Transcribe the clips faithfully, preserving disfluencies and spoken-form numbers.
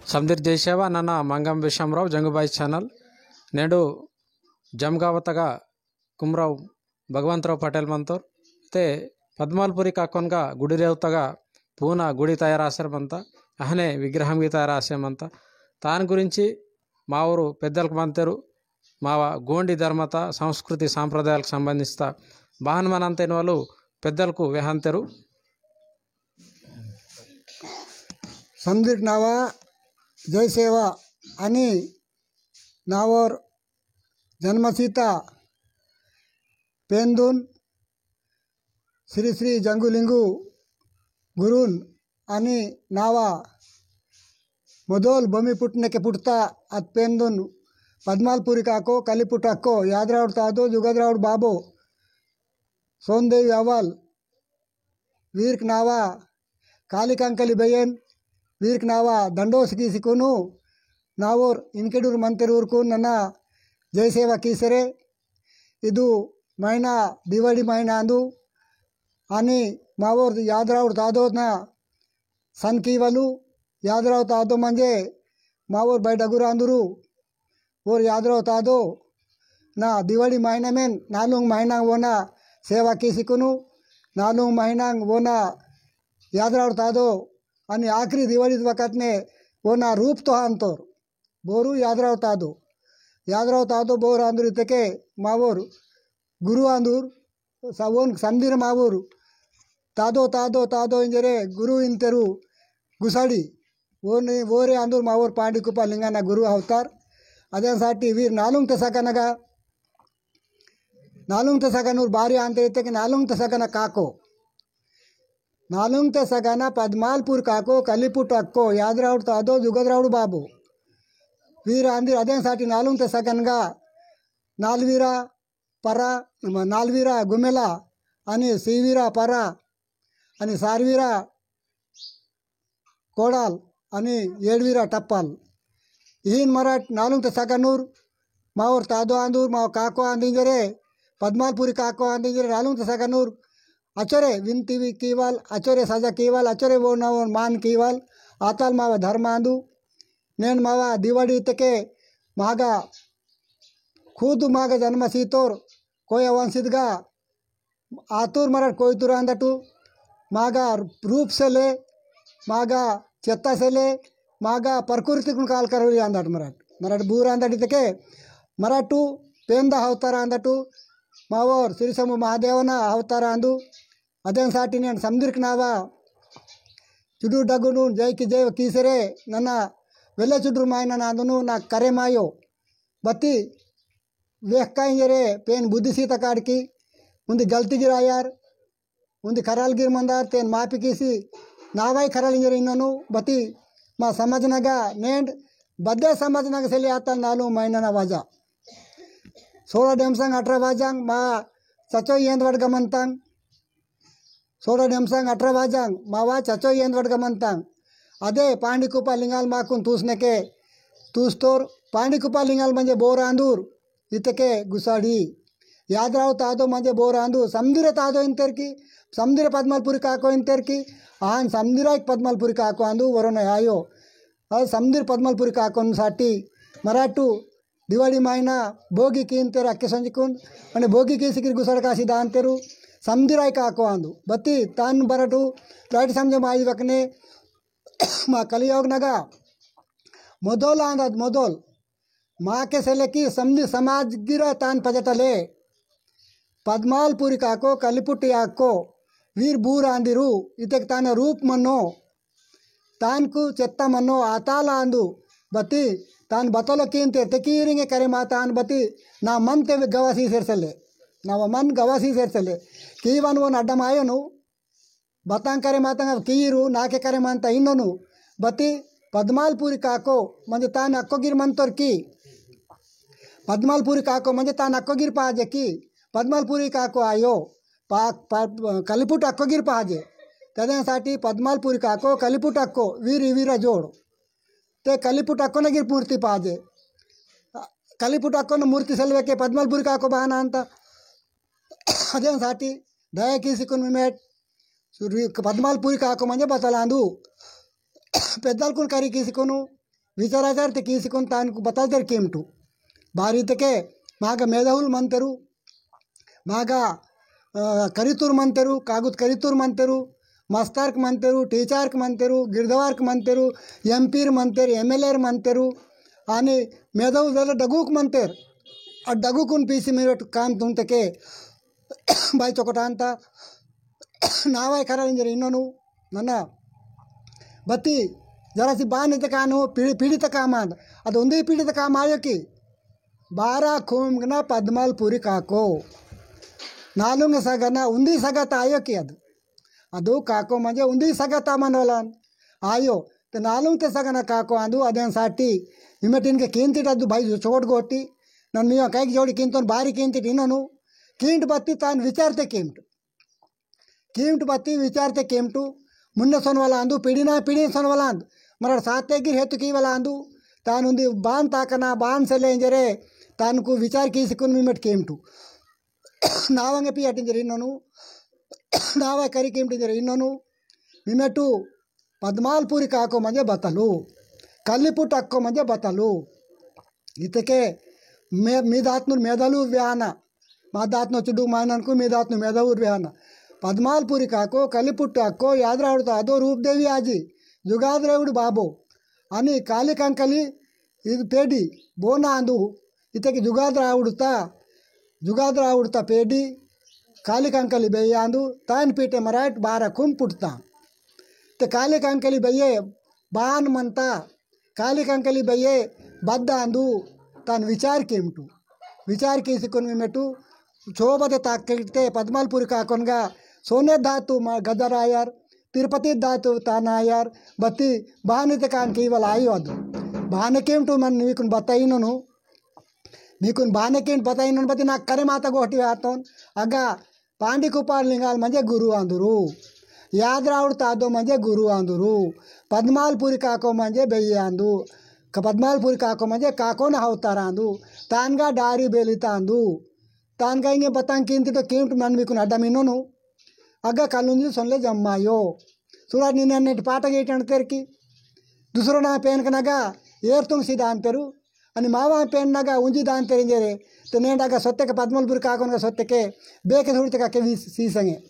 समदिर जय सेवा, नना मंगम विषमराव, जंगुबाई channel। नेडु जमगावतगा कुमराव भगवंतराव पटेल मंतोर। ते पद्मालपुरी काकोनगा गुड़ी रेवतगा पूना गुड़ी तयार आसेर मंता, अहने विग्रहम गी तयार आसे मंता। तान गुरिंची मावोर पेद्दलकु मंतेरु, मावा गोंडी धर्मता संस्कृति सांप्रदायालकु संबंधिस्ता बहन मनंतेन वालु पेद्दलकु वेहंतेरु। समदिर नावा जय सेवा अनि नावोर जन्मसीता पेंदुन श्री श्री जंगुलिंगु गुरुन अनि नावा मोदोल भूमि पुटनेके पुटता अत पेंदुन पद्मालपुरी काको, कलिपुट अक्को, यादराउड तादो, जुगदराउड बाबो, सोनदेवी अवल, वीरक नावा काली कंकली बयेन, वीरक नावा दंडोस की सिकुनु, नावोर इनकेडुर मंतेर उरकुन नना जय सेवा कीसरे। इदु महीना दिवाड़ी महीना आंदु। अनि मावोर यादराउर तादो ना सन कीवलु। यादराव तादो मंजे मावोर बैडगुर आंदुरु। ओर यादराव तादो ना दिवाड़ी महीना मेन नालुंग महीना वोना सेवा कीसिकुनु। नालुंग महीना वोना यादराव तादो अनि आखिरी दिवाड़ी वकत ने वोना रूप तो आंतोर। बोरू यादराव तादो, यादराव तादो बोर आंदुर इतके मावोर गुरु आंदुर, सा-, ओन समदिर मावोर तादो, तादो, तादो इंजरे गुरु इंतेरु गुसाडी। ओने, ओरे आंदुर मावोर पांडी कुपा लिंगाना गुरु अवतार। अदेन साटी वीर नालुंग ते सगनगा, नालुंग ते सगनूर बारी आंते इतके नालुंग ते सगन काको। नालुंग ते सगन पद्मालपुर काको, कलिपुट अक्को, यादराउड तादो, जुगदराउड बाबू। वीर आंदिर अदेन साटी नालुंग ते सगनगा नालवीरा परा, नालवीरा गुमेला, अनि सीवीरा परा, अनि सारवीरा कोडाल, अनि येडवीरा टप्पाल। इहिन मराठ नालुंग ते सगनूर, मावर तादो आंदूर, माव काको आंदिंजरे, पद्मालपुरी काको आंदिंजरे, नालुंग ते सगनूर, अचोरे विनती वी कीवाल, अचोरे सजा कीवाल, अचोरे वो ना वो मान कीवाल, आताल मावा धर्म आंदू। नेन मावा दिवाड़ी तके मागा खुद मागा जन्म सीतोर कोया वंशितगा आतुर मरट कोईतुर आंदटू मागा रूप सेले, मागा चेत्ता सेले, मागा प्रकृति कुन काल करवली आंदट मरट। मरट बूर आंदट इतके मरटू पेंदा अवतार आंदटू मावोर श्री शंभु महादेवना अवतार आंदू। अदेन साटी नेन समदिरक नावा चुडू डगुनू जय की जय कीसरे नना वेले चुडू मायना नांदुनू ना करे मायो। बती वेहका इंजरे पेन बुद्धि सीता काड़की उन्दी गलती गिर आयार, उन्दी खराल गिर मंदार तेन माफी कीसी नावाई खराल इंजरे इन्ननु। बती मा समझ नगा नेंड बद्दे समझ नगा सेले आता नालू महीना ना वाजा। सोलह डेमसंग अठारह वाजांग मा सचो येंद वडगा मंतांग। सोलह डेमसंग अठारह वाजांग मावा चचो येंद वडगा मंतांग। अदे पांडी कुपा लिंगाल माकुन तूसनेके तूस्तोर। पांडी कुपा लिंगाल मंजे बोर आंदूर इतके गुसाडी। यादराव तादो मंजे बोर आंदू समदिर तादो इंतेर की, समदिर पद्मलपुरी काको इंतेर की। आन समदिर एक पद्मलपुरी काको आंदू वरोन आयो। अद समदिर पद्मलपुरी काकोन साटी मराटू दिवाड़ी मायना भोगी कीन तेरा अक्के संजिकुन, अने भोगी की सिकिर गुसड़ कासी दान तेरु, समदिराय काको आंदु। बत्ती तान बरटु, लाइट समझ माई वकने, मा कलियोग नगा, मोदोल आंदद मोदोल, मा के सेले की समदि समाज गिरा तान पजटले, पद्मालपुरी काको, कलिपुटी आको, वीर बूर आंदिरु, इतेक तान रूप मनो, तानकु चेत्ता मनो आताल आंदु। बती तान बतल कीन्ते ते कीरिंगे करे मातान बती ना मन ते गवासी सेरसले। ना व मन गवासी सेरसले। कीवन वो नड्डम आयोनु। बतां करे मातां अब कीरु नाके करे मानता इन्नोनु। बती पद्मालपुरी काको मंजे तान अक्कोगिर मंतोर की। पद्मालपुरी काको मंजे तान अक्कोगिर पाजे की। पद्मालपुरी काको आयो। पा-, पा-, कलिपुट अक्को गिर पाजे। तदेन साटी पद्मालपुरी काको कलिपुट अक्को वीर वीर जोड़। ते कलिपुट अक्को न गिर मूर्ति पाजे। कलिपुट अक्को न मूर्ति सेलवे के पद्मालपुरी काको बहाना अंता। अदेन साटी दया की सिकुन मिमेट। सुरु पद्मालपुरी काको मंजे बतलांदु। पेद्दालकुन करी किसिकुनु, विचाराचार ते किसिकुन तानकु बतल तेर कीमटु। बारी तके मागा मेधावुल मंतेरु, मागा, अ, करितुर मंतेरु, कागुत करितुर मंतेरु, मस्तारक मंतेरु, टीचरक मंतेरु, गिरदवारक मंतेरु, एमपीर मंतेरु, एमएलएर मंतेरु, आनी मेधावुल जरा डगुक मंतेर। आ डगुकुन पीसी मिरट काम तुंतके बाई चोकटांता नावाय खराब इंजर इन्नोनु नन्ना बत्ती जरासी बान इतकानु पीड़ी, पीड़ित कामांद। अद उंदी पीड़ित काम आयो कि बारा खूमगना पद्मालपुरी काको। नालुंग सगना उंदी सगत आयो कि अद। अदो काको मंजे उंदी सगत आमन वालान। आयो। ते नालुंग ते सगना काको आंदु अदेन साटी। इमेटिन के कींतिट अदु भाई चोट गोटी। नन मियो कैक जोड़ी कींतोन बारी कींतिट इनोनु। कींट बत्ती तान विचारते कींट। कीमट बत्ती विचारते कीमटु मुन्ने सोनवाला आंदु, पीढ़ी ना पीढ़ी सोनवाला आंदु। मरड़ साते गिर हेतु की वाला आंदु। तान उंदी बान ताकना, बान से लेंजरे, तान को विचार की सिकुन मिमेट कीमटु। नावंगे पी अटिंजरे इन्नोनु, नावा करी कीमटिंजरे इन्नोनु, मिमेटु पद्मालपुरी काको मंजे बतलु, कल्लिपुट अक्को मंजे बतलु। इतके मे-, मी दातनु मेदलु व्याना, मा दातनु चुडू मायननकु मी दातनु मेदलु व्याना। पद्मालपुरी काको, कल्लिपुट अक्को, याद रावड़ता अदो रूपदेवी आजी, जुगाद रेवड़ बाबो, अनि काली कंकली इद पेडी, बोना आंदु, इतके जुगाद रावड़ता, जुगाद रावड़ता पेडी, काली कंकली बेयांदु, तान पीटे मराठ बारा कुम पुटता। ते काले कांकली बये बान मनता, काले कांकली बये बद्दांदु, तान विचार केमटु। विचार केसी कोन मिमेटु, शोभते ताकते पद्मालपुरी काकोनगा सोने धातु मा गदर आयर, तिरुपति धातु तान आयर, बत्ती बहाने ते कान केवल आयो अदु। बहाने केमटु मन निकुन बताइननु, निकुन बहाने केम बताइननु बत्ती ना करे माता गोष्टी हातोन, अगा पांडी कुपार लिंगाल मंजे गुरु आंदुरु। याद राउड़ तादो मंजे गुरु आंदुरु। पद्मालपुरी काको मंजे बेये आंदु। क-, पद्मालपुरी काको मंजे काको न अवतार आंदु। तानगा डारी बेली तांदु। तानगा इंगे बतांग किंती तो कीमट मन मिकुन अड्डा मिनोनु। अग्गा कलुंजी सोनले जम्मायो। सुड़ा निन्ना नेट पाटा गेटन तेरकी। दूसरो ना पेन कनगा एर तुंग सी दान तेरु। अनि मावा पेन नगा उंजी दान तेरिंजेरे, ते नेंडा गा सोत्ते के पद्मलपुर काकोन गा सोत्ते के, बेके थोड़ी तका के वी सी संगे।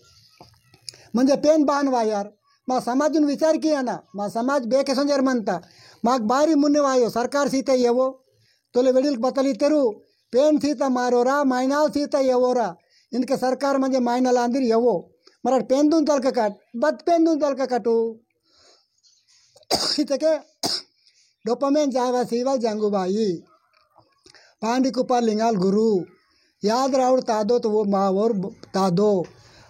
मंजे पेन बान वायार, मा समाजुन विचार किया ना, मा समाज बेके संजर मनता, माक बारी मुन्ने वायो, सरकार सीते येवो, तोले वेडिल बतली तेरु, पेन सीता मारोरा, माइनाल सीता येवोरा, इनके सरकार मंजे माइनाल आंदिर येवो, मरट पेन दुन तलका काट, बत पेन दुन तलका काटू। इतके डोपमेन जावा सीवा जंगुबाई। पांडी कुपार लिंगाल गुरु। याद राउड़ तादो तो वो मावोर ब-, तादो।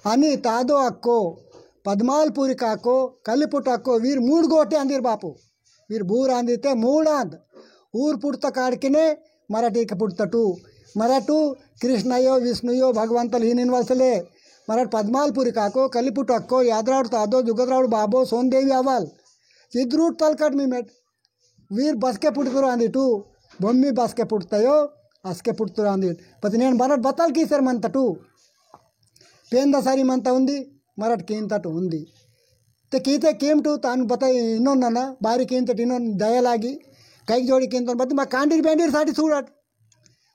अनि तादो अक्को, पद्मालपुरी काको, कलिपुट अक्को, वीर मूड गोटे अंदिर बापू। वीर बूर आंदिते मूड आंद। ऊर पुटता काड़किने मराठी के पुटतटू। मराठू कृष्णयो, विष्णुयो, भगवंतल ही निनवलसले। मराठ पद्मालपुरी काको, कलिपुट अक्को, याद राउड़ तादो, जुगत राउड़ बाबो, सोन देवी अवल। चिद्रूट तलकट मिमेट। वीर बसके पुटतुर आंदिटू, बोम्मी बसके पुटतयो, असके पुटतुर आंदिट। पति नेन मरट बतल कीसेर मंतटू। पेंदा सारी मंता उंदी, मरट कींतट उंदी। ते कीते कीमटू तान बताई इन्नोन नना, बारी कींतट इन्नोन दया लागी, कैक जोड़ी कींतन बत्ती मा कांडीर बेंडीर साटी सूड़ट।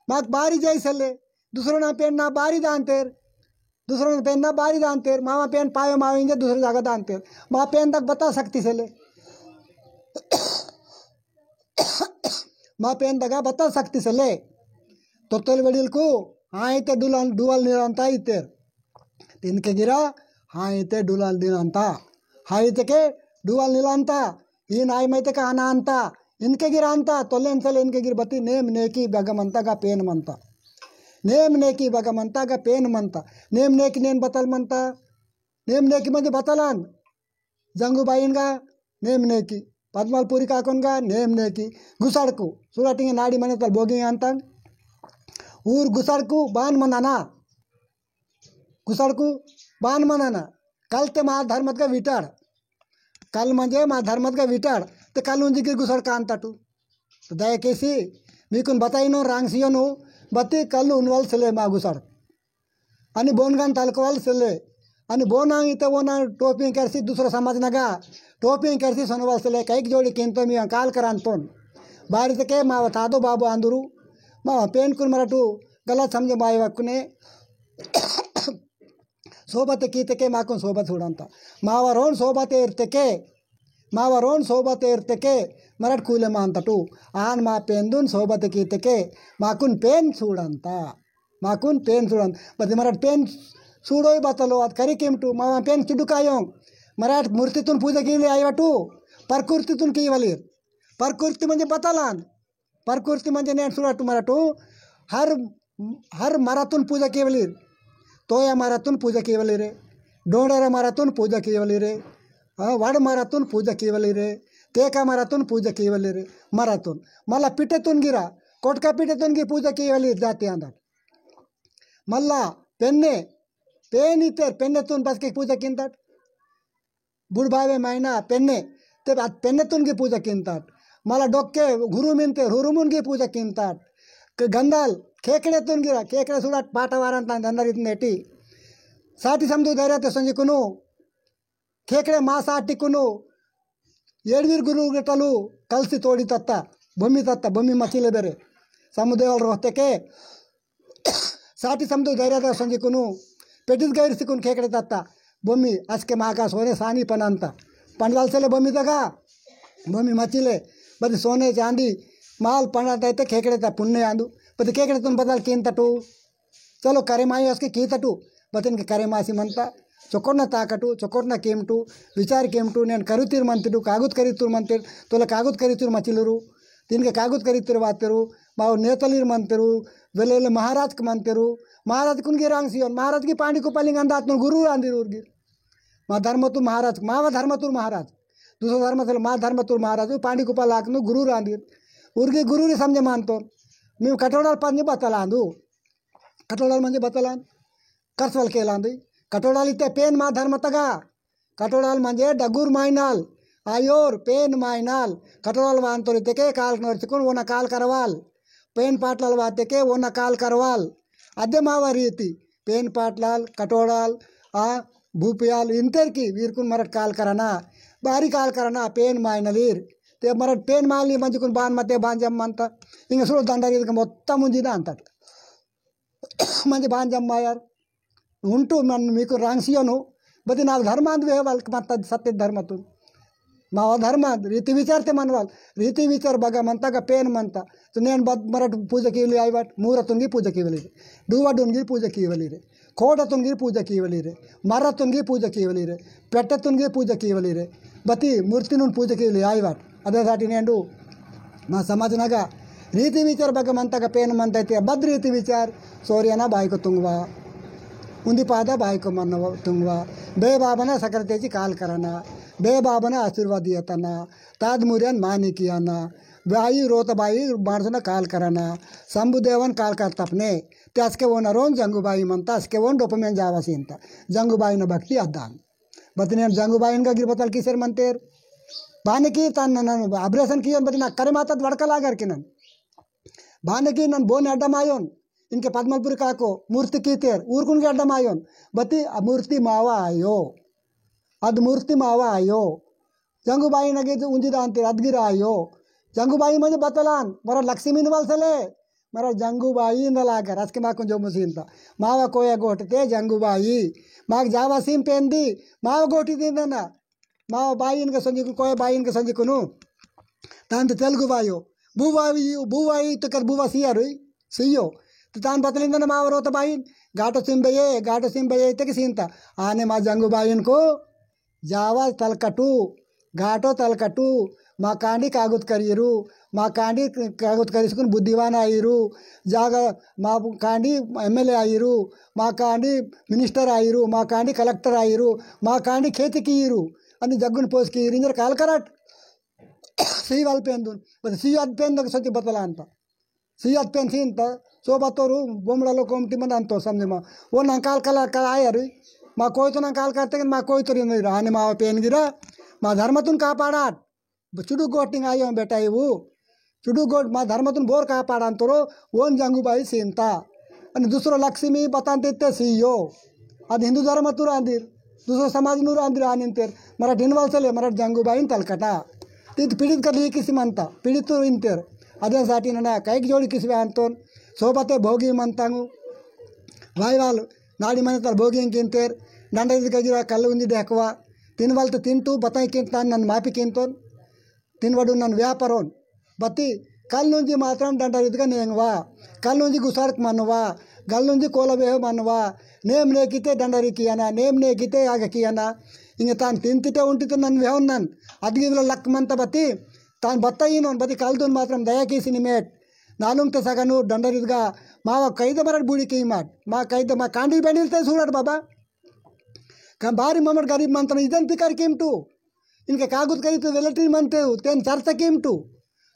माक बारी जाई सले, दूसरो ना पेन ना बारी दांतेर, दूसरो ना पेन ना बारी दांतेर, मावा पेन पायो मावा इंजे दूसरो जागा दांतेर, मा पेन तक बता सकती सले। मा पेन दगा बता सकती सले। तो तोल वेडिल को, हाँ इते डुलान, डुअल निरंता इतेर। तिनके गिरा, हाँ इते डुलान निरंता। हाँ इते के डुअल निरंता। ई नाई मैते का अनांता। इनके गिर अंता, तोलेन सले इनके गिर बती नेम नेकी बगमंता गा पेन मंता। नेम नेकी बगमंता गा पेन मंता। नेम नेकी नेन बतल मंता। नेम नेकी मंजे बतलान। जंगू बाईन गा नेम नेकी। पद्मालपुरी काकोन गा नेम नेकी। गुसाड़कू। सुराटिंग नाड़ी मने तल बोगी अंतंग। ऊर गुसाड़कू बान मंदाना। गुसाड़कू बान मंदाना। कल ते मा धर्मत गा विटाड़। कल मंजे मा धर्मत गा विटाड़। ते कल उंजी गिर गुसाड़ कांतटू। तो दया केसी, मीकुन बताइनो रांगसियोनु, बत्ती कल उनवल सिले मा गुसाड़। अनि बोनगान तलकवल सिले। अनि बोनांग इते वोना टोपिंग करसी दूसरा समाज नगा, टोपिंग करसी सोनवाल से ले कैक जोड़ी किंतो मी काल करान तोन। बारी तके मावा तादो बाबू आंदुरु, मावा पेन कुन मरटू गलत समझे माय वकुने। सोबत की तके माकुन सोबत उड़ानता। मावा रोन सोबत एर तके, मावा रोन सोबत एर तके, मरट कूले मानता टू। आन मा पेंदुन सोबत की तके, माकुन पेन सूड़ानता। माकुन पेन सूड़न। बदी मराठ पेन सूड़ोई बतलो, अद करी किमटू, मावा पेन चुडुकायों। मराठ मूर्तितुन पूजा कीले आईवाटू, प्रकृतितुन कीवलीर। प्रकृति म्हणजे बतलान। प्रकृति म्हणजे नेन सूड़ाटू मराठू, हर, हर मरातुन पूजा कीवलीर। तोया मरातुन पूजा कीवलीरे। डोंडरा मरातुन पूजा कीवलीरे। हाँ, वड़ मरातुन पूजा कीवलीरे। तेका मरातुन पूजा कीवलीरे। मरातुन। मला पिटेतुन गिरा। कोटका पिटेतुन गी पूजा कीवलीर जाति आंदर। मल्ला पेन्ने, पेन इत्तेर पेन्नेतुन बसके पूजा किंताट। बुढ़बावे मायना पेन्ने, ते बात पेन्नेतुन की पूजा किंताट। मला डोक्के हुरुम इत्तेर हुरुमुन की पूजा किंताट। क-, गंदाल, खेकड़ेतुन गिरा, खेकड़े सुड़ाट पाटा वारन तान गंदाल इतने टी। साटी समदु धैर्य ते संजी कुनु, खेकड़े मासा टिकुनु, एड़वीर गुरु गटलु कलसी तोड़ी तत्ता, भूमि तत्ता, भूमि मचिले बेरे। समुदेवल रोहते के, साटी समदु धैर्य दा संजी कुनु, पेटिस गैर सिकुन खेकड़े तत्ता, भूमि असके माका सोने सानी पनांता। पंडवाल सेले भूमि तगा, भूमि मचिले, बदी सोने चांदी, माल पनांता इते खेकड़े ता पुण्य आंदु, बदी खेकड़े तुन बदल केन तटू, चलो, करेमायो असके कीतटु, बतिन के करेमासी मनता, चोकोरना ताकटु, चोकोरना केमटु, विचार केमटु, नेन करुतिर मंतिटु, कागुत करितुर मंतिर, तोला कागुत करितुर मचिलुरु, तिनके कागुत करितुर वातेरु, माओ नेतलीर मंतेरु, वेले वेले महाराज के मंतेरु, महाराज कुन गिरांग सियोन, महाराज की पांडी कुपालिंग अंदात नु गुरु आंदिर उर्गिर। मा धर्मतुर महाराज, मावा धर्मतुर महाराज, दूसरा धर्म से मा धर्मतुर महाराज, पांडी कुपाल आकनु गुरु आंदिर, उर्गी गुरु रे समझे मानतो, मैं कटोड़ा पंजे बतलांदू। कटोड़ाल म्हणजे बतलान, कर्सवल केलांदी। कटोड़ाल इत्ते पेन मा धर्म तगा। कटोड़ाल म्हणजे डगुर माइनाल, आयोर पेन माइनाल। कटोड़ाल वांतोर इत्ते के काल नोर चिकुन वोना काल करवाल। पेन पाटलाल वाते के वोना काल करवाल। अद्दे मावा रीति। पेन पाटलाल, कटोड़ाल, आ, भूपियाल, इंतेर की वीरकुन मरट काल करना। बारी काल करना, पेन माइनलीर। ते मरट पेन माइनली मंजकुन बान मते बान जम मंता। इंग सुरो दंडारी के मोत्ता मुंजी दांतट। म्हणजे बांजम मायर। उंटू मन मीकु रांगसियोनु। बदी नाल धर्मांद वेहवाल मत्ता सत्य धर्मतु। मावा धर्मांद रीति विचार ते मनवाल। रीति विचार बगा मंता का पेन मंता। तो नेन बद मरट पूजा कीवली आईवाट। मूरतुन गी पूजा कीवली रे। डुवाडुन गी पूजा कीवली रे। कोडतुन गी पूजा कीवली रे। मरतुन गी पूजा कीवली रे। पेट्टतुन गी पूजा कीवली रे। बती मूर्तिनुन पूजा कीवली आईवाट। अदे साटी नेंडू मा समाज नगा रीति विचार बग मंतगा पेन मंता इते बद रीति विचार। सोरियाना बाईको तुंगवा, उन्दी पादा बाईको मन तुंगवा। बे बाबना सकरतेची काल करना, बे बाबना आशीर्वाद दियतना, ताद मुरियन मानी कियाना, बाई रोत बाई माणसना काल करना। शंभु देवन काल करतपने। ते असके वोन अरोन जंगुबाई मंता, असके वोन डोपमेन जावा सीनता। जंगुबाई न भक्ति अद्दान। बतिनेन जंगुबाईन का गिरबतल किसेर मंतेर। बाने की तान नन operation कियोन बतिना करे मातात वड़का लागर किनन। बाने की नन बोन अड्डम आयोन। इनके पद्मलपुरी काको मूर्ति कीतेर। ऊरकुन के अड्डम आयोन। बति अ मूर्ति मावा आयो। अद मूर्ति मावा आयो। जंगुबाई नगे जो उंजी दांतेर अदगिर आयो। जंगुबाई म्हणजे बतलान। मरा लक्ष्मी निवाल सले। मरा जंगुबाई नलागर, असके माकुन जो मुसीनता। मावा कोया गोटते जंगुबाई। माक जावा सीम पेंदी। मावा गोटी दींदना। मावा बाईन के संजिकुन, कोया बाईन के संजिकुनु। तांत तेलुगु बायो। बुवाई, बुवाई तो कर बुवा सिया रुई। सियो। तो तान बतलिंदना मावा रोत बाईन। गाटो सिम बये, गाटो सिम बये इतके सीनता। आने मा जंगुबाईन को जावा तलकटू, घाटो तलकटू, मा कांडी कागुत करीरू, मा कांडी कागुत करीसकुन बुद्धिवान आईरू, जागा मा कांडी एमएलए आईरू, मा कांडी मिनिस्टर आईरू, मा कांडी कलेक्टर आईरू, मा कांडी खेती कीरू, अनि जग्गुन पोस कीरू, इंजर काल करट। सी वाल पेंदुन, बस सी अद पेंदुन सच्ची बतलान पा। सियात पेंसिन त सोबा तोरु बोमड़ा लो कोमटी मन अंतो समझे मा। वो नंकाल कला कला आया रे। मा कोई तो नंकाल करते कि मा कोई तो नहीं रहा ने मा पेन गिरा। मा धर्म तुन कापाड़ाट। चुडू गोटिंग आयो बेटा ये वो। चुडू गोट मा धर्म तुन बोर कापाड़ान तोरो। वो जंगू बाई सीनता। अनि दूसरो लक्ष्मी बतान देते सीयो। अद हिंदू धर्म तुरा अंदिर। दूसरा समाज नूर आंदिर आन इंतेर, मराठ इनवाल सेले, मराठ जंगू बाइन तलकटा। तीत पीड़ित कर ली किसी मनता, पीड़ित तो इंतेर। अदेन साटी नना, कैक जोड़ी किसी वे आंतोन, सोबते भोगी मनतांगु। वाई वाल, नाड़ी मने तल भोगी इंतेर, डंडा इद गजिरा कल उंदी डेकवा। तीन वाल तो तीन टू, बताई किंतान नन मापी किंतोन। तीन वडु नन व्यापारोन। बत्ती कल नुंजी मात्रम डंडा इद गनेंगवा। कल नुंजी गुसारत मनवा। कल नुंजी कोला वेह मनवा। नेम ने किते डंडा री कियाना, नेम ने किते आग कियाना। इंगे तान तीन तिटे उंटी तो नन वेह नन। अदगी विला लक मनता बत्ती। तान बत्ता इनोन, बत्ती कल दुन मात्रम दया किसी निमेट। नालुंग ते सगनु डंडा इद गा। मावा कैद मरट बूड़ी की माट। मा कैद मा कांडी बेंडिल ते सूरट बाबा। कम बारी ममट गरीब मंतन इदन पिकर किमटू। इनके कागुत करी तो वेलेटरी मनते हो, तेन चर्चा किमटू।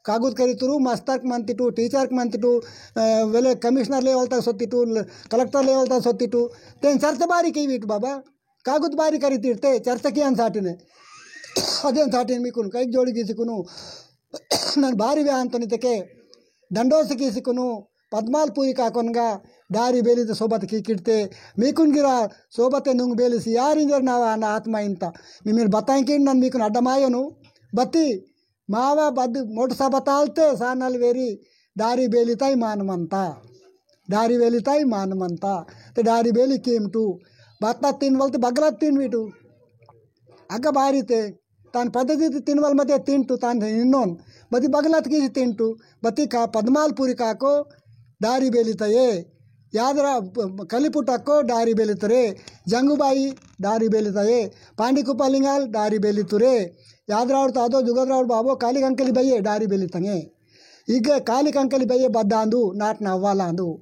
कागुत करी तुरु मास्तर क मनती टू, टीचर क मनती टू, अ, वेले कमिश्नर लेवल तक सोती टू, ल-, कलेक्टर लेवल तक सोती टू, तेन चर्चा बारी की बीट बाबा। कागुत बारी करी तीरते, चर्चा कियान साटिने। अदेन साटिन मीकुन, कैक जोड़ी की सिकुनु। नन बारी वे आंतोनी तेके, दंडोस की सिकुनु, पद्मालपुरी काकोनगा डारी बेली ते सोबत की किटते, मीकुन गिरा सोबते नुंग बेली सियार इंजर नावा ना आत्मा इंता। मिमिर बताएं कि नन मीकुन अड्डमायोनु, बत्ती मावा बद मोट सा बतालते सानल वेरी डारी बेली ताई मान मनता। डारी बेली ताई मान मनता। ते डारी बेली कीमटू। बत्ता तीन वलते बगला तीन वीटू। अग्ग बारी ते तान पद्धति ते तिनवल मते तिंटु तान इन्नोन। बती बगलत की तिंटु। बती का पद्मालपुरी काको डारी बेली तये। याद रा कलिपुटक्को डारी बेली तरे। जंगुबाई डारी बेली तये। पांडी कुपालिंगाल डारी बेली तुरे। याद राउड तादो जुगत राउड बाबो काली कंकली बये डारी बेली तंगे। इगे काली कंकली बये बद्दांदु नाट नावालांदु।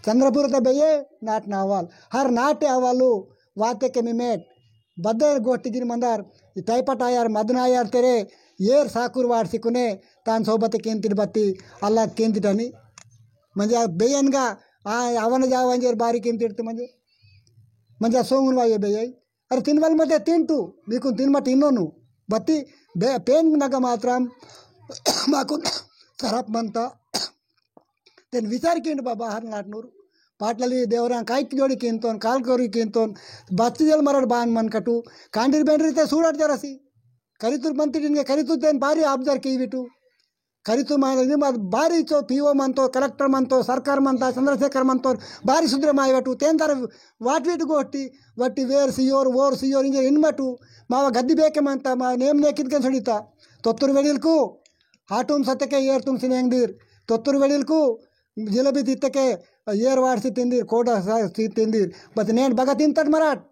चंद्रपुर ते बये नाट नावाल। हर नाटे अवालु वाते के मिमेट। बदर गोष्टी गिर मंदार, ई टाइपट आयार, मदन आयार तेरे, येर साकुर वार सिकुने, तान सोबत केंतिट बत्ती, अल्लाह केंतिट अनि। म्हणजे आ बेयनगा, आ, अवन जावन जेर बारी केंतिट ते म्हणजे। म्हणजे आ सोंगुन वाये बेये। अरे तिनवल मते तिंटू, मीकुन तिनमट इन्नोनु। बत्ती, बे-, पेन नग मात्रम, माकुन सरप मंता। तेन विचार किंड बाबा हर नाटनूर। पाटलाली देवरां काइक जोड़ी किंतोन, काल करी किंतोन, बत्ती जल मरड़ बान मन कटू, कांडीर बेंडरी ते सूरट जरसी। करितुर मंत्री इनके करितुर तेन बारी आबदर की बिटू। करितुर मान, इनके बाद बारी चो पीओ मन तो, कलेक्टर मन तो, सरकार मन ता, चंद्रशेखर मन तो, बारी सुधरे माय बटू, तेन दर वाट वीट गोष्टी, वट्टी वेर सियोर, वोर सियोर, इंजर इनमटू, मावा गद्दी बेके मन ता, मावा नेम ने कित गन सड़ीता। तोत्तुर वेडिल को, हाटुम सतके एर तुम सिनेंग दीर। तोत्तुर वेडिल को, जिलेबी तित्तके एर वारसी तिंदीर, कोडा सा-, सी तिंदीर। बस नेंड बगा तिंतट मराट।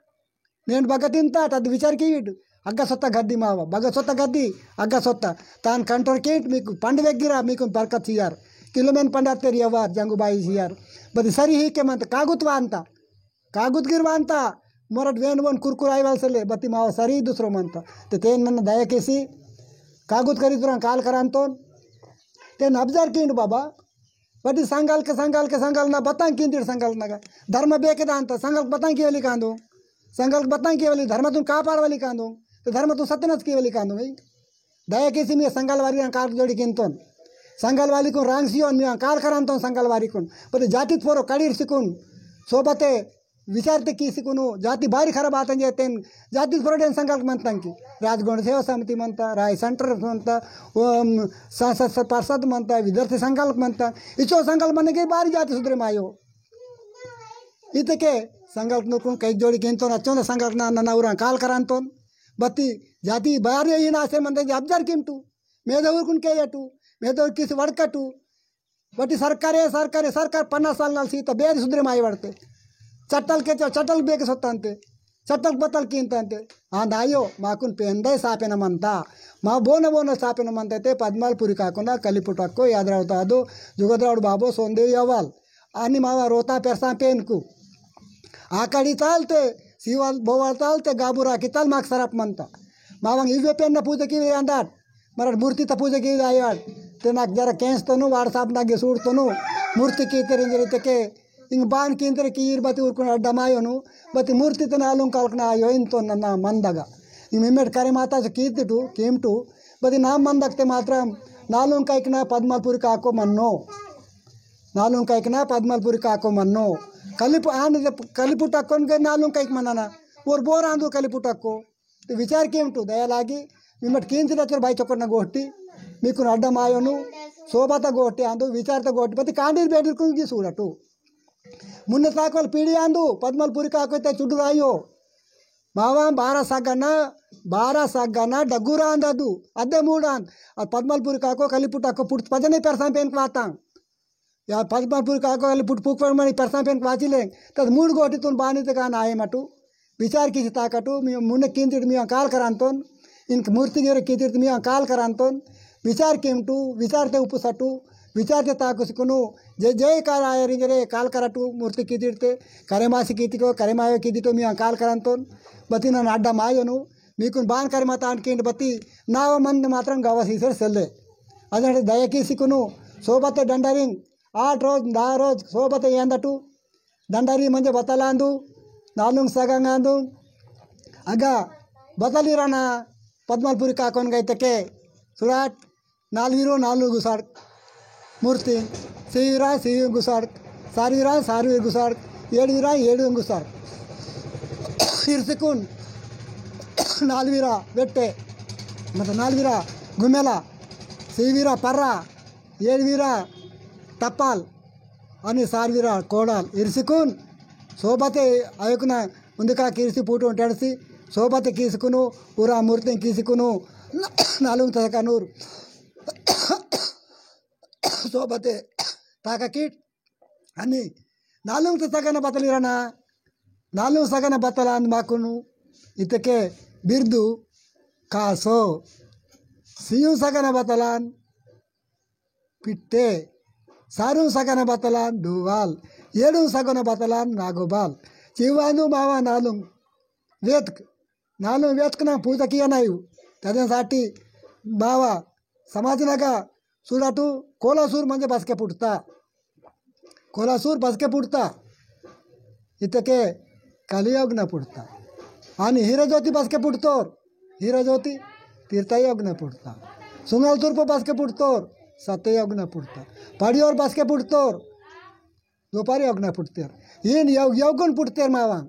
नेंड बगा तिंतट, अद विचार कीट। अग्गा सोत्ता गद्दी मावा, बगा सोत्ता गद्दी, अग्गा सोत्ता। तान कंट्रोल कीट, मीकु पंड वेग्गिरा, मीकु बरकत सियार। किलो मेन पंड अत्तेर यवार, जंगू बाई सियार। बस सरी ही के मंत, कागुत वांता। कागुत गिर वांता। मोरट वेन वन कुरकुर आईवाल सले, बती मावा सरी दूसरो मंता। ते तेन नन दया केसी, कागुत करी तुरं काल करांतोन। तेन अब्जर कीट बाबा। बटी संगल के, संगल के, संगल ना बतांग किंदिर संगल नगा। धर्म बेके दांता, संगल बतांग केवली कांदो। संगल बतांग केवली, धर्म तुन कापार वाली कांदो। तो धर्म तुन सत्यनाश केवली कांदो भाई। दया केसी मी संगल वारी अंकार जोड़ी किंतोन। संगल वाली को रांग सियोन मी अंकार करांतोन संगल वारी कुन। बटी जातित पोरो कड़ीर सिकुन। सोबते विचारते की सिकुनु, जाति बारी खराब आतंग जेतेन, जाति फरडेन संकल्प मंतंग की। राजगोंड सेवा समिति मंता, राय सेंटर मंता, ओम, संसद स-, पार्षद मंता, विद्यार्थी संकल्प मंता, इचो संकल्प मने के बारी जाति सुधरे मायो। इतके संकल्प नुकुन कई जोड़ी किंतोन अचोन संकल्प ना, ना, ना उरं काल करांतोन। बत्ती जाति बारी ही ना से मंते अब्जर किमटू, मेदवुर कुन के यटू, मेदवुर किस वड़कटू, बटी सरकारे, सरकारे, सरकार पन्नास साल नाल सीता बेर सुधरे माई वड़ते। चट्टल के च-, चट्टल बेके सोत्तांते। चट्टल बतल कींतांते। आ दायो, माकुन पेंदे सापेन मंता। मा बोन बोन सापेन मंता ते पद्मालपुरी काकुना कलिपुटक्को यादराव तादो, जुगदराव बाबो सोंदेव यावाल। आनी मावा रोता पेरसा पेनकु। आकाड़ी तालते, सीवाल बोवाल तालते, गाबुरा की ताल माक सरप मंता। मावंग इवे पेन पूजा की अंडाट। मरट मूर्ति त पूजा की आयाट। ते नाक जरा केंस तनु, WhatsApp नाक गे सूर तनु। मूर्ति की तेरे इंजरी तके। इंग बान की तेरे की ईर बती उरकुन अड्डा मायोनु। बती मूर्ति त नालुंग कालकना आयो इन तो नन्ना मंदगा। इंग मिमेट करे माता से कीर्ति टू, कीम टू। बती नाम मंदक ते मात्रम नालुंग काइकना पद्मलपुरी काको मन्नो। नालुंग काइकना पद्मलपुरी काको मन्नो। कलिप-, आन जे कलिपुट अक्कोन के नालुंग काइक मन्नाना। ओर बोर आंदु कलिपुटक्को। ते विचार केमटु दया लागी, मिमट कींति रचर भाई चोकरना गोष्टी, मीकुन अड्डा मायोनु, सोबाता गोष्टी आंदु, विचारता गोष्टी, पति कांडीर बेडीर कुंगी सूडटु। मुन्ने ताकवल पीढ़ी आंदु, पद्मलपुरी काको ते चुडुर आयो। मावा बारा सागना, बारा सागना डगुरा आंददु, अद्दे मूड आंद, और पद्मलपुरी काको कलिपुटक्को पुट पजने पेरसां पेन क्वातां। या पद्मलपुरी काको वाली पुट पुक पर मनी परसा पेन क्वाची लें। तद मूड गोटी तुन बानी ते कान आए मटू। विचार किसी ताकटू, मी मुन्ने किंतिट मी अंकाल करांतोन। इनक मूर्ति गेरे किंतिट मी अंकाल करांतोन। विचार केमटू, विचार ते उपसटू, विचार ते ताकुसिकुनु। जय जय काल आयर इंजरे काल करटू, मूर्ति किंतिट ते, करेमासी किंतिटो, करेमायो किंतिटो मी अंकाल करांतोन। बती नन अड्डा मायोनु। मीकुन बान करे मत आन किंड बत्ती नाव मन मात्रम गवा सीसर सेल्ले। अजन दया कीसिकुनु सोबत डंडारिंग आठ रोज, दहा रोज सोबत येंदटू। डंडारी मंजे बतलांदु, नालुंग सगंगांदु। अगा बतली राना पद्मलपुरी काकोन गैतके सुराट नालवीरो नालू गुसाड़ मूर्ति, सीवीरा सीवी गुसाड़, सारवीरा सारवी गुसाड़, एड़वीरा एड़ू गुसाड़। इर्सिकुन नालवीरा वेट्टे, मतलब नालवीरा गुमेला, सीवीरा पर्रा, एड़वीरा टपाल, अनि सारवीरा कोडाल। इर्सिकुन सोबते अयकुना उंदका कीर्ति पुटु उंटाड़सी, सोबते कीसकुनु, उरा मूर्तिं कीसकुनु, नालुंग तसकनूर। सोबते ताका किट, अनि नालुंग तसकन बतलिरना, नालुंग सगन बतलान माकुनु, इतके बिर्दु कासो, सियुं सगन बतलान पिट्टे, सारुं सगन बतलान डुवाल, एडुं सगन बतलान नागोबाल। चिवानु मावा नालुंग वेतक, नालुंग वेतक ना पूजा किया नायु। तदेन साटी मावा समाज नगा सुडाटु कोलासुर मंजे बसके पुटता। कोलासुर बसके पुटता। इतके कलियोग न पुटता। आणि हीरा ज्योति बसके पुटतोर। हीरा ज्योति तीर्था योग न पुटता। सुंगल तुर्प बसके पुटतोर। सत्य योग न पुटता। पड़ियोर बसके पुटतोर। दोपारी योग न पुटतेर। इन योग, योगुन पुटतेर मावांग।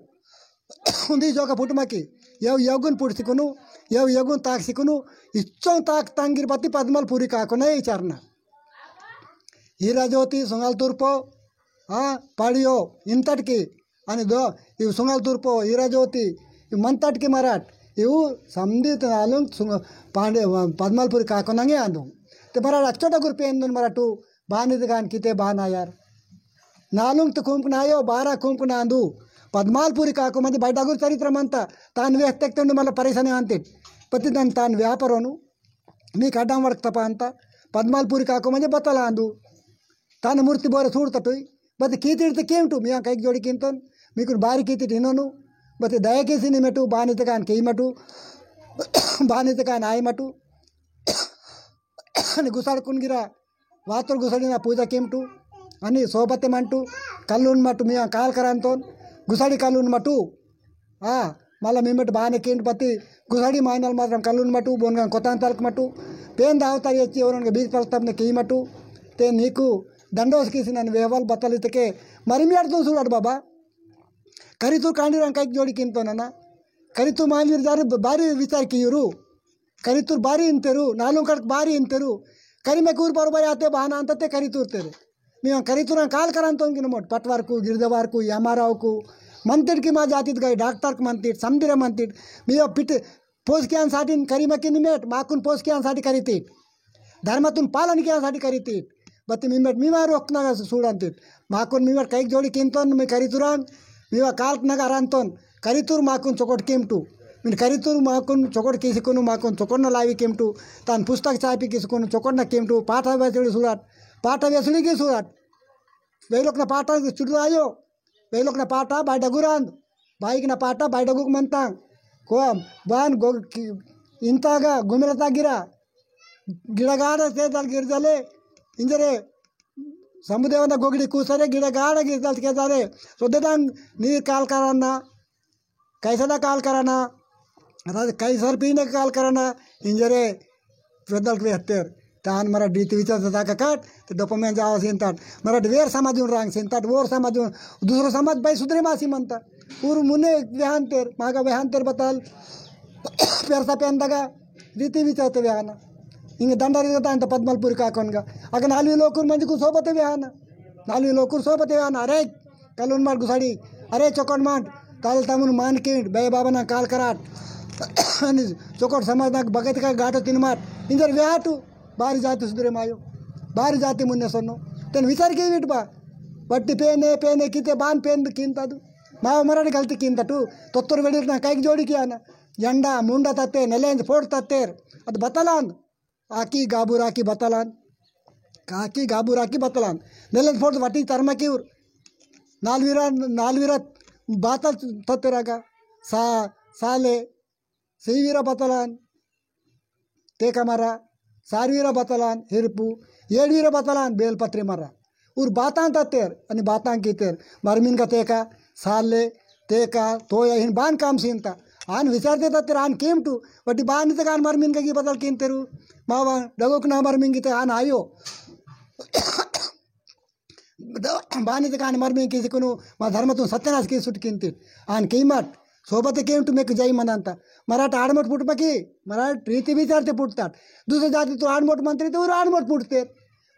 उन्दी जोका पुटमाकी। यव योगुन पुटसिकुनु। यव योगुन ताकसिकुनु। इच्चों ताक तांगिर बत्ती पद्मलपुरी काकुना इचारना। हीरा ज्योति, सुंगल तुर्पो, आ, पड़ियो, इंतटकी, अनि दो, इव सुंगल तुर्पो, हीरा ज्योति, इव मंतटकी मराट, इव समदित नालुंग सुंग-, पांडे, पद्मलपुरी काकोनंगे आंदुंग। ते मराट अच्चोटा गुरु पेंदुन मराटू, बानिद गान किते बान आयार। नालुंग तो कुंप नायो, बारा कुंप नांदू। पद्मलपुरी काको मंजे बाई डगुर चरित्र मंता, तान वेह तेक तेंडु मला परेशानी आंतिट। पति दन तान व्यापारोनु, मी कड्डाम वड़क तपा अंता, पद्मलपुरी काको मंजे बतलांदु। तान मूर्ति बोरे सूड़तटुई, बत कीतिड़ते केमटु, मियां कैक जोड़ी किंतन, मीकुन बारी कीतिट हिनोनु, बत दया केसी निमेटु, बानित कान केइमटु, बानित कान आइमटु, अनि गुसाड़ कुन गिरा, वातुर गुसाड़ी ना पूजा केमटु, अनि सोबते मंटु, कल्लुन मटु, मियां काल करांतोन, गुसाड़ी कल्लुन मटु, आ, मला मिमेट बाने केंट पति, गुसाड़ी माइनल मात्रम कल्लुन मटु, बोनगा कोतान तलक मटु, पेन दाव तारी अच्छी औरन के बीक तलक तबने की मटु, ते नीकु दंडोस किसी नन वेहवाल बतल इतके, मरी मियार तुन सुड़ाट बाबा, करी तू कांडी रंग काइक जोड़ी किंतो नना, करी तू माइनल जारी बारी विचार कियुरु, करी तू बारी इंतेरु, नालुं कड़क बारी इंतेरु, करी में कूर बरोबर आते बहाना अंतते करी तू तेरे। मियां करितुरं काल करंतोन किन मोट पटवार कु, गिरदवार कु, यामाराव कु, मंतिट की मा जातित गई, डॉक्टर कु मंतिट, समदिर मंतिट, मियो पिट पोस कियान साटिन करी मकिन मेट, माकुन पोस कियान साटी करीतीट। धर्मतुन पालन कियान साटी करीतीट। बत्ती मिमेट मीवा रोकना गा सूड़ांतिट। माकुन मिमेट कैक जोड़ी किंतोन मी करितुरं, मीवा काल नगा रंतोन, करितुर माकुन चोकोट किमटु। मिन करितुर माकुन चोकोट किसिकुनु माकुन चोकोट न लावी किमटु। तान पुस्तक चापी किसिकुनु चोकोट न किमटु। पाठा वेसुड़ी सूड़ाट। पाठा वेसुड़ी की सूड़ाट। वेलोक ना पाटा चुटलायो, वेलोक ना पाटा बाय डगुरांद, बाइक ना पाटा बाय डगुक मंतांग। कोम बान गो-, कि-, इंतागा गुमेलता गिरा, गिड़गाड़ से दल गिर जले, इंजरे समुदेवना गोगड़ी कूसरे गिड़गाड़ गिर जल के जाले, सोदेदांग नीर काल कराना, कैसा दा काल कराना, राज कैसर पीने काल कराना, इंजरे पेदल के हत्तेर। तान मरा डीत विचार दा का काट, ते डोपमेन जावा सिंतात। मरा वेर समाजुन रांग सिंतात, वोर समाजुन, दूसरो समाज बाई सुधरे मासी मनता। ऊर मुने वेहांतेर, मागा वेहांतेर बताल, पेरसा पेंदगा, रीति विचारते वेहाना। इंगे दंडारी दांत पद्मलपुरी काकोनगा। अगर नालवी लोकुर मंजकु सोबते वेहाना। नालवी लोकुर सोबते वेहाना। अरे, कलुन माट गुसाड़ी। अरे, चोकोट माट, ताल तमुन मान कीट, बे बाबा ना काल कराट। अनि चोकोट समाज ना बगत का गाटो तीन माट। इंजर वेहाटू, बारी जाति सुधरे मायो। बारी जाति मुन्ने सोनो। तेन विचार की विट बा। बट्टी पेने, पेने किते बान पेन किंता दू। माव मराठी गलती किंता टू। तोत्तर वेड़ी ना काइक जोड़ी किया ना। जंडा, मुंडा तत्ते, नेलेंज फोड़ तत्तेर। अद बतलान। आकी गाबुर आकी बतलान। काकी गाबुर आकी बतलान। नेलेंज फोड़ वटी तर्मा की उर। नालवीरा, नालवीरा बातल तत्तेरागा। सा, साले, सीवीरा बतलान। तेका मरा, सारवीरा बतलान, हिरपु, एड़वीरा बतलान, बेलपत्री मरा। उर बातान तत्तेर, अनि बातान कीतेर, मरमिन का तेका, साले, तेका, तोया हिन बान काम सीनता। आन विचारते तत्तेर, आन केमटू, वटी बान नितक आन मरमिन का की बतल कीनतेरू, मावा, डगोक ना मरमिन कीते आन आयो। बानी ते कान मर में किसी कुनु मा धर्म तुन सत्यनाश की सुट किंती। आन की मत सोबत के उंटू में जाई मनांता। मराठ आड़मोट पुट पकी, मराठ रीति विचार ते पुटतात। दूसरे जाति तो आड़मोट मंत्री तो आड़मोट पुटते।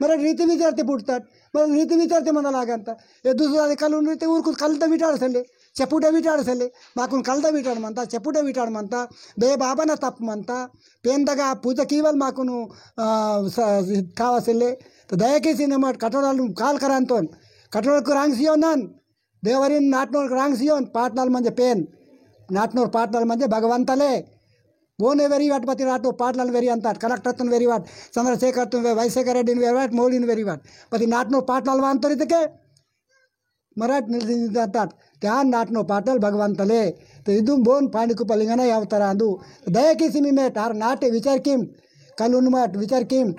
मराठ रीति विचार ते पुटतात। मराठ रीति विचार ते मना लागंता। ये दूसरे जाति कल उन रीति उर कुछ कल तो विटाड़ सले, चपुटा विटाड़ सले। माकुन कल तो विटाड़ मनता, चपुटा विटाड़ मनता, बे बाबा ना तप मनता। पेंदगा पूजा कीवल माकुनु, आ, स-, स-, कावा सिल्ले। तो दया कीसी ने मट कटोराल काल करांतोन। कटोराल को रांग सियोन नन। देवरिन नाटनोर रांग सियोन, पाटलाल मंजे पेन। नाटनोर पाटलाल मंजे भगवंतले। बोने वेरी वाट पति राटो पाटलाल वेरी अंतात। कलेक्टर तुन वेरी वाट। चंद्रशेखर तुन वे-, वैशेखर रेड्डी वेरी वाट, मौलिन वेरी वाट। पति नाटनोर पाटलाल वांतोर इतके। मराठ निर्दिंदातात, त्या नाटनो पाटल भगवंतले। तो इदुम बोन पांडी कुपलिंगना यावतरांदु। दया किसी मी मेट, हर नाटे विचार किम, कल उन्माट विचार किम,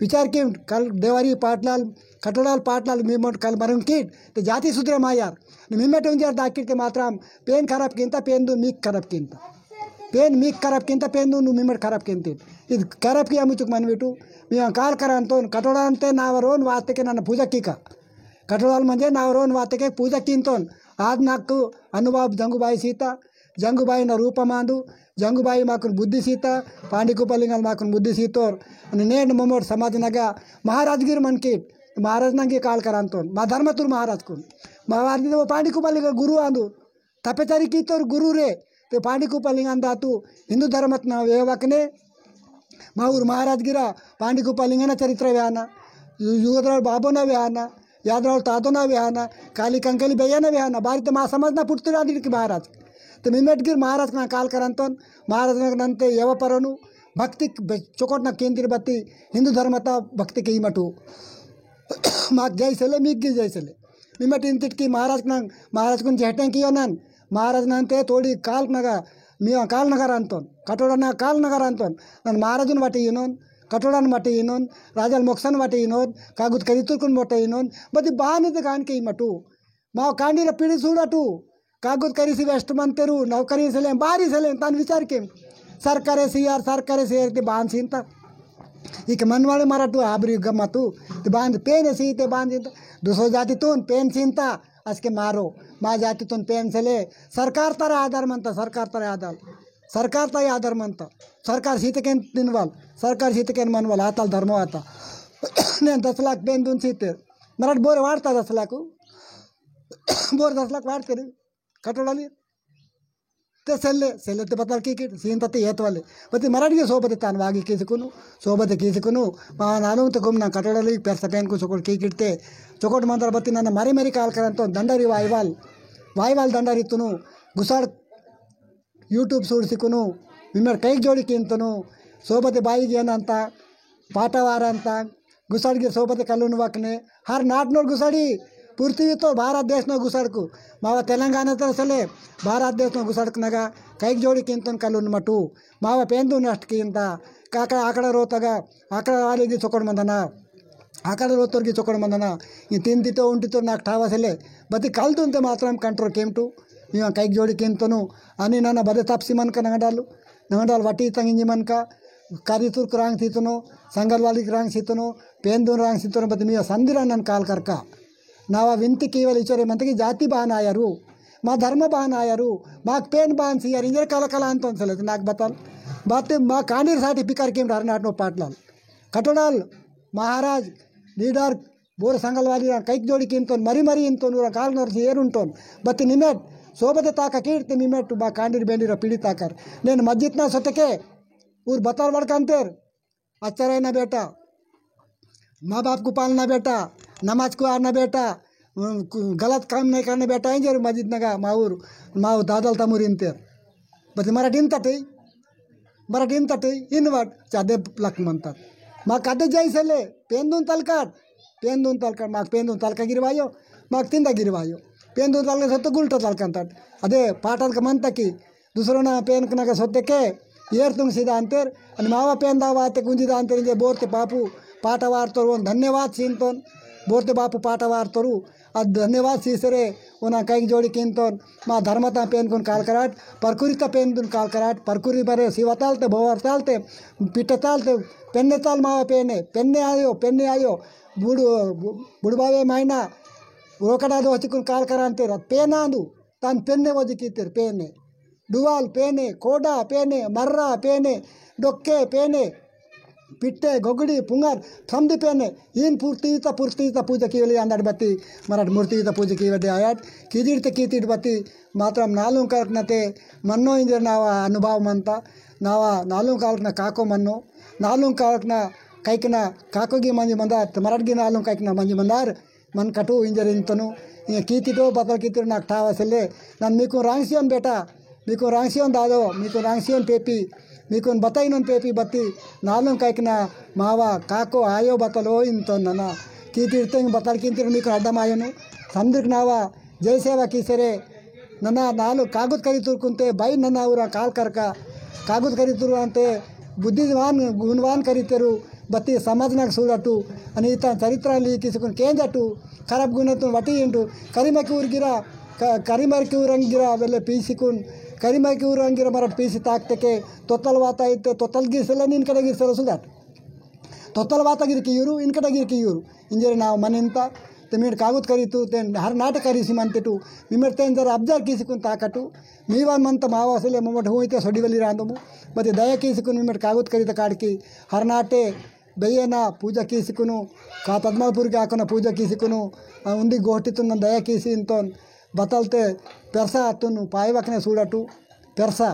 विचार किम, कल देवारी पाटलाल, कटोडाल पाटलाल मी मोट कल मरुन किट, तो जाति सुधरे मायार। न मी मेट उंजार दाकिट के मात्राम, पेन खराब किंता, पेन दु मीक खराब किंता। पेन मीक खराब किंता, पेन दु नु मी मेट खराब किंती। इद खराब किया मुचुक मन बेटू, मी काल करांतोन, कटोडांते नावरोन वाते के नन पूजा की का। कटोडाल मंजे नावरोन वाते के पूजा किंतोन। आज नाकु अनुबाब जंगुबाई सीता, जंगुबाई न रूप मांदु, जंगुबाई माकुन बुद्धि सीता, पांडी कुपलिंगल माकुन बुद्धि सीतोर। अनि नेंड ममोट समाज नगा महाराजगिर मन की, महाराज नंगे काल करांतोन, मा धर्मतुर महाराज कुन। महाराज वो पांडी कुपलिंगल गुरु आंदु, तपेचारी कीतोर गुरु रे, ते पांडी कुपलिंगन दातु हिंदू धर्मत ना वेवकने, माउर महाराज गिरा पांडी कुपलिंगन चरित्र व्याना, युगदराल बाबो ना व्याना, यादराल तातो ना व्याना, काली कंकली बेया ना व्याना, बारी ते मा समाज ना पुट्टुर आदि की महाराज। ते मिमेट गिर महाराज ना काल करंतन, महाराज ना नंते यव परनु, भक्ति क-, बे-, चोकोट ना केंद्र बत्ती, हिंदू धर्मता भक्ति के इमटू। माक जय सेले, मीक गिर जय सेले। मिमेट इंतिट की महाराज ना, महाराज कुन जेहटें कियो नन, महाराज नंते तोड़ी काल नगा, मिया काल नगा रंतोन, कटोड़ा ना काल नगा रंतोन, नन महाराजुन वाटे इनोन, कटोड़ान वाटे इनोन, राजाल मोक्सन वाटे इनोन, कागुत करितुर कुन वाटे इनोन, बदी बाने ते कान के इमटू। माव कांडी रे पीड़ी सूड़ाटू, कागुत करिसी वेस्ट मंतेरू, नौकरी सेले, बारी सेले, तान विचार के। सरकारे सियार, सरकारे सियार ते बान सीनता। इक मनवाले मराटू आबरी गमतू, ते बान पेन सी ते बान सीनता। दूसरो जाति तुन पेन सीनता, असके मारो। मा जाति तुन पेन सेले, सरकार तरा आधार मनता, सरकार तरा आधार। सरकार तरा आधार मनता। सरकार सीते केन दिनवाल, सरकार सीते केन मनवाल, आताल धर्म आता। ने दस लाख पेन दुन सीते। मराठ बोर वाड़ता दस लाख। बोर दस लाख वाड़ते रे। कटोड़ाली। ते सेल्ले, सेल्ले ते बतल की किट, सीन तते येत वाले। बती मराठी के सोबत तान वागी की सिकुनु, सोबत की सिकुनु, मा नानु ते कुम ना कटोड़ाली, पेरसा पेन को चोकोट की किट ते, चोकोट मंदर बती ना मारी मेरी काल करन तो दंडारी वाईवाल, वाईवाल दंडारी तुनु, गुसाड़ YouTube सूर सिकुनु, मिमर कईक जोड़ी किंतनु, सोबत बाई गेन अंता, पाटा वार अंता, गुसाड़ गिर सोबत कलुन वकने, हर नाटनोर गुसाड़ी, पृथ्वी तो भारत देश नो गुसाड़ कु, मावा तेलंगाना तर सले, भारत देश नो गुसाड़ नगा, कईक जोड़ी किंतन कलुन मटू, मावा पेंदु नष्ट किंता, काका आकड़ा रोतगा, आकड़ा वाले गी चोकोड़ मंदना, आकड़ा रोतोर गी चोकोड़ मंदना, ये तीन दितो उन दितो नाक ठावा सले, बती कल दुन ते मात्रम control केमटू, मिवा कईक जोड़ी किंतनु, अनि नाना बदे तापसी मन का नंगडालू, नंगडाल वाटी तंग इंजी मन का, कारी तुर्क रांग सीतनो, संगल वाली रांग सीतनो, पेंदुन रांग सीतनो, बत मिया संदिरा नन काल करका। नावा विनती कीवल इचोरे मंत की जाति बान आयरु। मा धर्म बान आयरु, माक पेन बान सियर, इंजर कला कला अंतोन सले, नाक बतल। बाते मा कांडीर साटी पिकर किम हर नाट नो पाटलाल। कटोडाल, महाराज, लीडर, बोर संगल वाली रा, कैक जोड़ी किंतोन, मरी मरी इंतोन, उरा काल नर सियर उंटोन। बत्ती निमेट, सोबत ताका कीर्ति निमेट, मा कांडीर बेंडीर पीड़ी ताकर। नेन मस्जिद ना सतके, उर बतल वड़कंतेर, अच्छा रहना बेटा, माँ बाप को पालना बेटा, नमाज को आना बेटा, उम, कु-, गलत काम नहीं करना बेटा, इंजर मस्जिद नगा माउर, माउर दादल तमुर इंतेर। बस मराठी इन तटे, मराठी इन तटे, इन वाट चादे लक मंता। मा कादे जाई सेले, पेंदुन तलकाट, पेंदुन तलकाट, माक पेंदुन तलका गिरवायो, माक तिंदा गिरवायो। पेंदुन तलका सत्तो गुलटा तलका अंतट। अदे पाटल का मंता की, दूसरो ना पेन कना का सोते के, येर तुंग सीधा अंतेर, अनि मावा पेन दा वाते कुंजी दा अंतेर, इंजे बोरते बापू पाटा वार तोर, वोन धन्यवाद सीनतोन, बोरते बापू पाटा वार तोरु, अद धन्यवाद सीसरे, वोना कैक जोड़ी किंतोन, मा धर्मता पेन कुन काल कराट, परकुरिता पेन दुन काल कराट, परकुरी बरे सिवतालते, भोवरतालते, पिटतालते, पेन्ने ताल मावा पेने, पेन्ने आयो, पेन्ने आयो, बुड़-, बु-, बुड़बावे मायना, रोकड़ा दोस्ती कुन काल करांतेर, पेन आंदु, तान पेन्ने वजी कीतेर पेने। डुवाल पेने, कोडा पेने, मर्रा पेने, डोक्के पेने, पिट्टे, गोगड़ी, पुंगर, थम्दी पेने। इन पुर्तीता, पुर्तीता पूजा कीवली अंदर बत्ती, मराठ मूर्तीता पूजा कीवली आयात। कीजिड़ते कीतिड़ बत्ती, मात्रम नालुं कालकनते मन्नो इंजर नावा अनुभव मंता। नावा नालुं कालकना काको मन्नो। नालुं कालकना कैकना काको गी मंजी मंदार, मराठ गी नालुं कैकना मंजी मंदार। मन कटु इंजर इंतनु, ये कीतिटो बतल कीतिटो नाक ठावा सेले। नन मीकु रांगसियोन बेटा, मीकु रांगसियोन दादो, मीकु रांगसियोन पेपी, मीकुन बताइनोन पेपी बत्ती, नालुं कैकना मावा काको आयो बतलो इंतोन नना। कीतिटतेंग बतल कीतिटो मीकु अड्डम आयोनु, समदिरक नावा, जय सेवा कीसेरे, नना नालु कागुत करी तुरकुन्ते, बाई नना उरा काल करका, कागुत करी तुरु अंते, बुद्धिवान, गुणवान करी तेरु, बत्ती समाज नाक सूडटु, अनि इता चरित्र ली किसकुन केंजटु, खराब गुणतुन वटी इंटु, करिमकी उर गिरा, क-, करिमकी उरंग गिरा, वेले पीसिकुन, करिमकी उरंग गिरा मरट पीसी ताकतेके, तोतल वाता इत्ते, तोतल गिरसेले, निन कड़े गिरसेले सूडटु। तोतल वाता गिर कियुरु, इनकटा गिर कियुरु। इंजरे नाव मनिंता, ते मीड कागुत करीतु, ते हर नाट करीसी मंतिटु। मिमेट तेन जरा अब्जर कीसिकुन ताकटु। मीवा मंत मावा सेले मोमट हुई ते सोडिवली रांदोमु। बती दया कीसिकुन मिमेट कागुत करीत काड़की। हर नाटे बेयेना पूजा कीसिकुनु। का पद्मालपुर के आकना पूजा कीसिकुनु। आ उंदी गोष्टी तुन दया कीसी इंतोन। बतलते पेरसा तुनु पायवकने सूडटु। पेरसा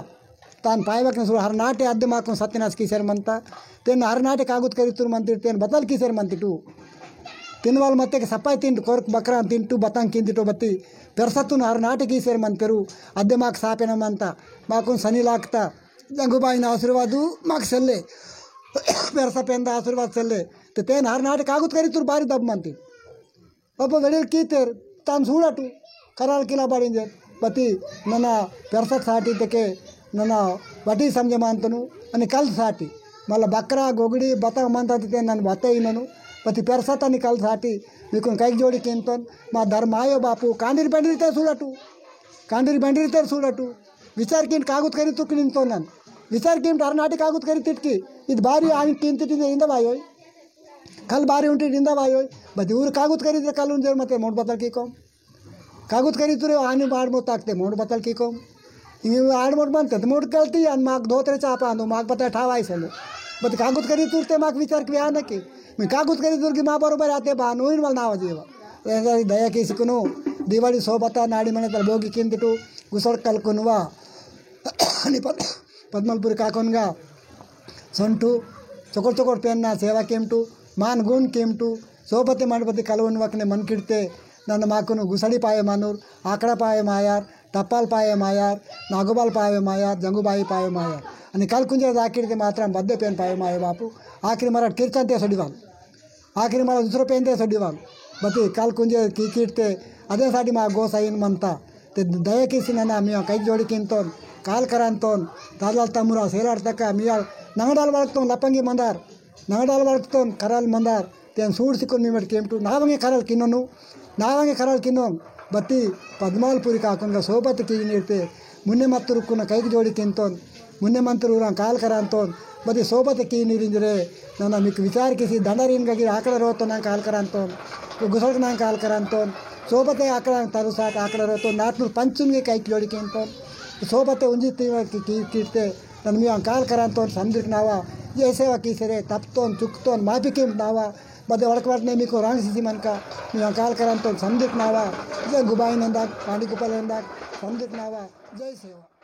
तान पायवकने सूड हर नाटे अद्दे माकुन सत्यनाश कीसेर मंता। तेन हर नाटे कागुत करीतुर मंतिटु, तेन बतल कीसेर मंतिटु। तिनवाल मत्तेके सपाय तिंटु, कोरक बकरा तिंटु, बतंग किंतिटो बत्ती। पेरसा तुन हर नाटे कीसेर मंतेरु, अद्दे माक सापेन मंता। माकुन सनी लागता। जंगुबाईन आशीर्वादु माक सेल्ले। पेरसा पेंदा आशीर्वाद सेल्ले। ते तेन हर नाटे कागुत करीतुर बारी दब मंती। अप्पा वेड़ेल कीतेर तान सूड़ाटु, कराल किला बाड़िंजे, बती नना पेरसत साटी तेके नना वटी समझे मानतनु, अनि कल साटी, मल्ला बकरा, गोगड़ी, बता मंता ते नन वते इननु, बती पेरसत अनि कल साटी, मिकुन कैक जोड़ी किंतन, मा धर्मायो बापू, कांडिर बेंडिर ते सूड़ाटु, कांडिर बेंडिर ते सूड़ाटु, विचार किन कागुत करी तुक निंतोन नन, विचार किन डर नाटी कागुत करी तिटकी, इद बारी आनी किन तिटी इंदा बायोई। कल बारी उंटी निंदा बायोई, बदी उर कागुत करी ते कल उन देर मते मोड़ बतल की कम। कागुत करी तुरे आने बाड़ मोड़ ताकते मोड़ बतल की कम। इंगे आड़ मोड़ बनते तो मोड़ गलती अन माग धोतरे चापा आंदो, माग बता ठावाई से लो। बद कागुत करी तुरते माग विचार की आने की। मैं कागुत करी तुर की माँ बरोबर आते बा, नोइन वाल नावा जीवा। ऐसा दया की सिकुनो, दिवाली सोबता नाड़ी मने तल भोगी किंतटू, गुसड़ कल कुनवा। अनि पद-, पद्मलपुरी काकोनगा, संटू, चोकोर चोकोर पेन्ना सेवा केमटू, मान गुण केमटू, सोबते मांडपति कलवन वकने मन किड़ते, नन्ना माकुनु गुसड़ी पावे मानुर, आकड़ा पावे मायार, टप्पाल पावे मायार, नागोबाल पावे मायार, जंगुबाई पावे मायार। अनि कल कुंजर दाकिड़ते मात्रम बद्दे पेन पावे माये बापू, आखिरी मरट किरचन ते सडिवाल। आखिरी मला दूसरा पेंदे सो दीवाल। बती काल कुंजे की कीटते अदे साटी मा गोसाइन मनता। ते दया किसी नना मिया कई जोड़ी किंतोन, काल करांतोन, तालाल तमुरा सेलार तका मिया नंगडाल वळकतोन लपंगी मंदार, नंगडाल वळकतोन कराल मंदार, तेन सूर सिकुन मिमेट केमटू, नावंगे कराल किनोनु, नावंगे कराल किनोन, बती पद्मालपुरी काकुनगा सोबत की नीरते, मुन्ने मत्तुरुकुन कैक जोड़ी किंतोन, मुन्ने मंतुरुरां काल करांतोन, बदी सोबत की निरिंजरे, नना मिक विचार किसी दंडारीन गगिर आकड़ा रोतो नां काल करांतोन, तो गुसलक नां काल करांतोन, सोबते आकड़ा तरुसात आकड़ा रो तो नातनुर पंचुन के कई किलोड़ी केंतो। सोबते उंजी तीवा की, की, कीर्ते तन मी अंकाल करान तो समदिर नावा। जय सेवा की सरे तपतोन, चुकतोन, माफी केम नावा। बदे वड़क वड़ने मी को रांग सिसी मन का मी अंकाल करान तो समदिर नावा। जय गुबाई नंदा, पांडी कुपल नंदा, समदिर नावा। जय सेवा।